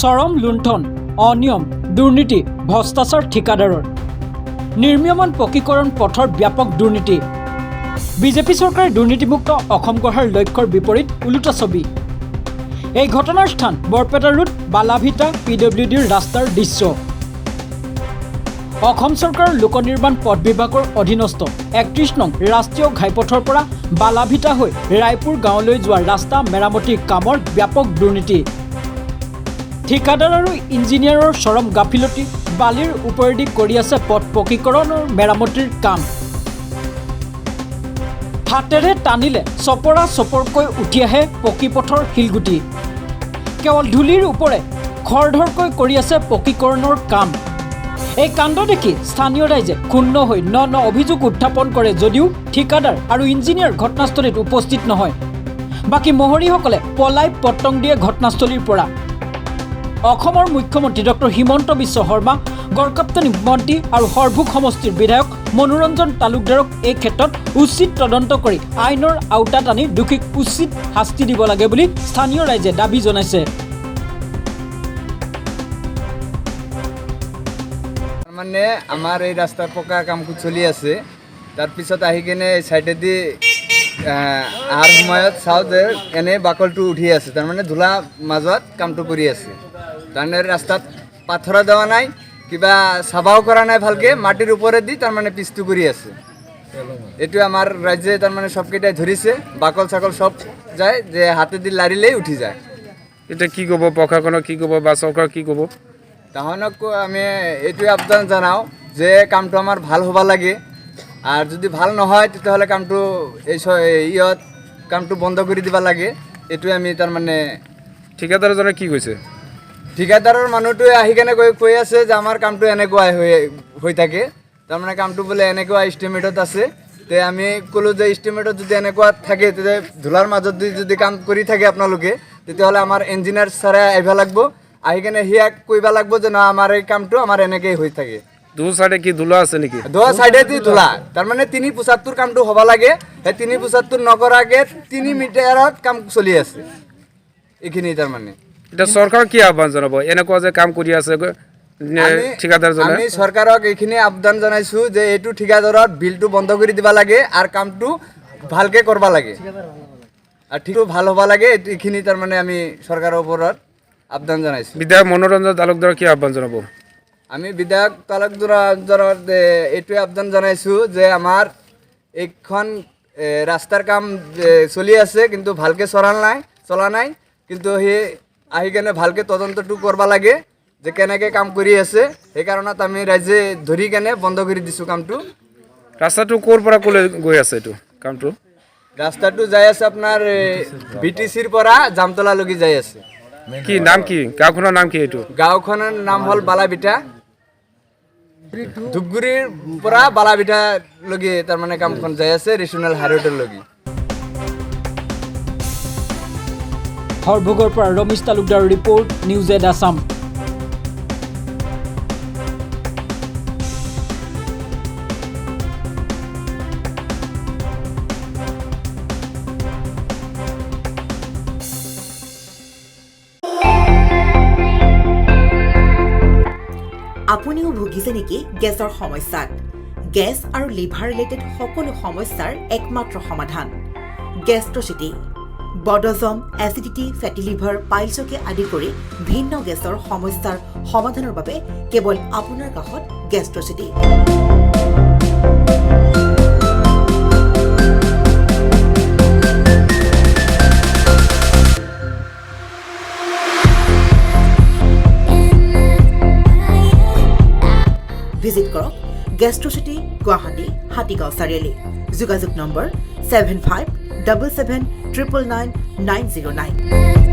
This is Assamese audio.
চৰম লুণ্ঠন, অনিয়ম, দুৰ্নীতি, ভ্ৰষ্টাচাৰ ঠিকাদাৰৰ। নিৰ্মীয়মান পকীকৰণ পথৰ ব্যাপক দুৰ্নীতি। বিজেপি চৰকাৰে দুৰ্নীতিমুক্ত অসম গঢ়াৰ লক্ষ্যৰ বিপৰীত ওলোটা ছবি। এই ঘটনাৰ স্থান বৰপেটা ৰোড বালাভিটা পিডব্লিউডিৰ ৰাস্তাৰ দৃশ্য। অসম চৰকাৰৰ লোক নিৰ্মাণ পথ বিভাগৰ অধীনস্থ 31 নং ৰাষ্ট্ৰীয় ঘাইপথৰ পৰা বালাভিটা হৈ ৰায়পুৰ গাঁৱলৈ যোৱা ৰাস্তা মেৰামতিৰ কামৰ ব্যাপক দুৰ্নীতি। ঠিকাদাৰ আৰু ইঞ্জিনিয়াৰৰ চৰম গাফিলতি, বালিৰ ওপৰেদি কৰি আছে পথ পকীকৰণৰ মেৰামতিৰ কাম। হাতেৰে টানিলে চপৰা চপৰকৈ উঠি আহে পকী পথৰ শিলগুটি। কেৱল ধূলিৰ ওপৰে খৰধৰকৈ কৰি আছে পকীকৰণৰ কাম। এই কাণ্ড দেখি স্থানীয় ৰাইজে ক্ষুণ্ণ হৈ ন ন অভিযোগ উত্থাপন কৰে যদিও ঠিকাদাৰ আৰু ইঞ্জিনিয়াৰ ঘটনাস্থলীত উপস্থিত নহয়। বাকী মহৰীসকলে পলাই পতং দিয়ে ঘটনাস্থলীৰ পৰা। অসমৰ মুখ্যমন্ত্ৰী ডক্টৰ হিমন্ত বিশ্ব শৰ্মা, গড়কাপ্তানি মন্ত্ৰী আৰু সৰভোগ সমষ্টিৰ বিধায়ক মনোৰঞ্জন তালুকদাৰক এই ক্ষেত্ৰত উচিত তদন্ত কৰি আইনৰ আওতাত আনি দোষীক উচিত শাস্তি দিব লাগে বুলি স্থানীয় ৰাইজে দাবী জনাইছে। মানে আমাৰ এই ৰাস্তাৰ পকা কাম চলি আছে। তাৰপিছত আহি কেনে ছাইডেদি অহাৰ সময়ত চাওঁ যে এনেই বাকলটো উঠি আছে, তাৰমানে ধূলা মাজত কামটো কৰি আছে। তাৰমানে ৰাস্তাত পাথৰো দেওয়া নাই, কিবা চাবাও কৰা নাই ভালকৈ, মাটিৰ ওপৰেদি তাৰমানে পিচটো কৰি আছে। এইটো আমাৰ ৰাজ্যে তাৰমানে চবকেইটাই ধৰিছে, বাকল চাকল চব যায় যে হাতেদি লাৰিলেই উঠি যায়। এতিয়া কি ক'ব প্ৰশাসনক, কি ক'ব বা চৰকাৰক কি ক'ব? তাহানক আমি এইটোৱে আবেদন জনাওঁ যে কামটো আমাৰ ভাল হ'ব লাগে, আৰু যদি ভাল নহয় তেতিয়াহ'লে কামটো এই ইয়াত কামটো বন্ধ কৰি দিব লাগে। এইটোৱে আমি তাৰমানে। ঠিকাদাৰজনে কি কৈছে? ঠিকাদাৰৰ মানুহটোৱে আহি কেনে কৈ আছে যে আমাৰ কামটো এনেকুৱাই হৈ থাকে, তাৰমানে কামটো বোলে এনেকুৱা এষ্টিমেটত আছে। তে আমি ক'লোঁ যে এষ্টিমেটত যদি এনেকুৱা থাকে, তেতিয়া ধূলাৰ মাজত যদি কাম কৰি থাকে আপোনালোকে, তেতিয়াহ'লে আমাৰ ইঞ্জিনিয়াৰ ছাৰে আহিব লাগিব, আহি কেনে সিয়াক কৰিব লাগিব যে নহয় আমাৰ এই কামটো আমাৰ এনেকেই হৈ থাকে। দু চাইডে কি ধূলা আছে নেকি? দু চাইডেদি ধূলা, তাৰমানে 3.75 কামটো হ'ব লাগে, সেই 3.75 নকৰাকে 3 মিটাৰত কাম চলি আছে এইখিনি তাৰমানে। এতিয়া চৰকাৰক কি আহ্বান জনাব এনেকুৱা যে কাম কৰি আছে ঠিকাদাৰজনে? আমি চৰকাৰক এইখিনি আহ্বান জনাইছোঁ যে এইটো ঠিকাদাৰত বিলটো বন্ধ কৰি দিব লাগে আৰু কামটো ভালকে কৰিব লাগে আৰু ঠিকটো ভাল হ'ব লাগে। এইখিনি তাৰমানে আমি চৰকাৰৰ ওপৰত আহ্বান জনাইছোঁ। বিধায়ক মনোৰঞ্জন তালুকদাৰক কি আহ্বান জনাব? আমি বিধায়ক তালুকদাৰৰ এইটোৱে আহ্বান জনাইছোঁ যে আমাৰ এইখন ৰাস্তাৰ কাম চলি আছে, কিন্তু ভালকৈ চলা নাই, কিন্তু সেই আহি কেনে ভালকৈ তদন্তটো কৰিব লাগে যে কেনেকৈ কাম কৰি আছে। সেইকাৰণত আমি ৰাইজে ধৰি কেনে বন্ধ কৰি দিছোঁ কামটো। ৰাস্তাটো ক'ৰ পৰা ক'লৈ গৈ আছে এইটো কামটো? ৰাস্তাটো যাই আছে আপোনাৰ বিটিচিৰ পৰা জামতলালৈকে যাই আছে। কি নাম, কি গাঁওখনৰ নাম কি এইটো? গাঁওখনৰ নাম হ'ল বালাভিটা। ধূপগুৰিৰ পৰা বালাভিটালৈকে তাৰমানে কামখন যাই আছে, ৰেচনেল হাইৰোডলৈকে। সৰভোগৰ পৰা ৰমেশ তালুকদাৰৰ ৰিপৰ্ট, নিউজ এড আছাম। আপুনিও ভুগিছে নেকি গেছৰ সমস্যাত? গেছ আৰু লিভাৰ ৰিলেটেড সকলো সমস্যাৰ একমাত্ৰ সমাধান গেষ্ট্ৰচিটি। বদহজম, এচিডিটি, ফেটি লিভাৰ, পাইলছকে আদি কৰি ভিন্ন গেছৰ সমস্যাৰ সমাধানৰ বাবে কেৱল আপোনাৰ কাষত গেষ্ট্ৰচিটি। ভিজিট কৰক গেষ্ট্ৰচিটি, গুৱাহাটী, হাতীগাঁও চাৰিআলি। যোগাযোগ নম্বৰ 7577999909।